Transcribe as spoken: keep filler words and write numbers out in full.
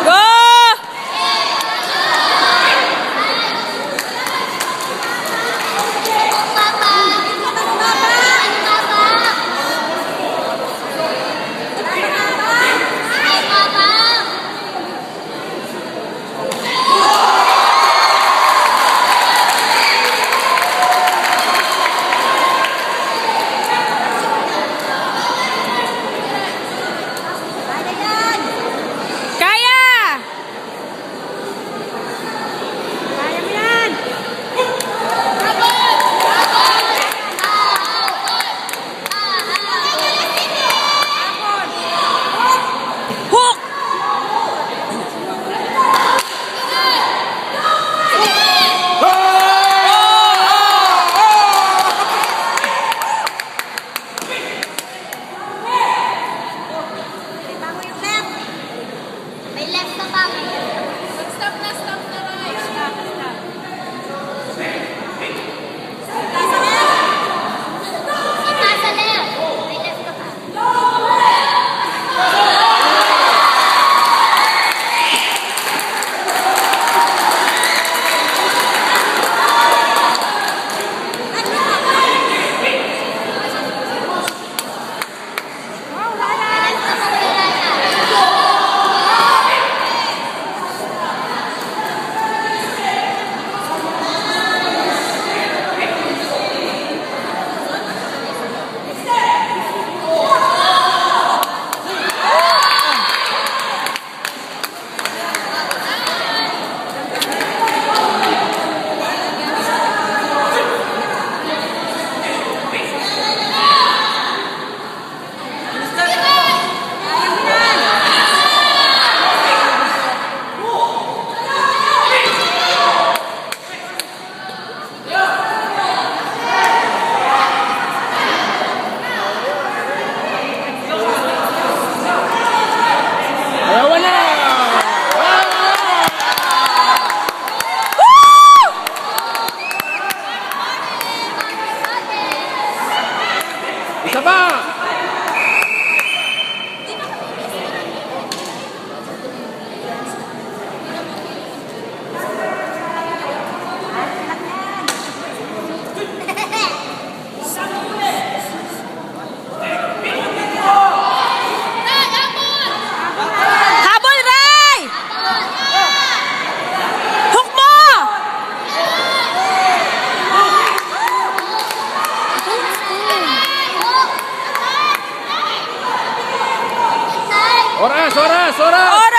Go! Kaya! Kaya mo yan! Hook! May left ka pa, may left ka pa. Stop na, stop na, Ray. Stop, stop. Pasa left. Pasa left. May left ka pa. Ayaw na! Isa pa! Habol, Ray! Hook mo! Oras, oras, oras!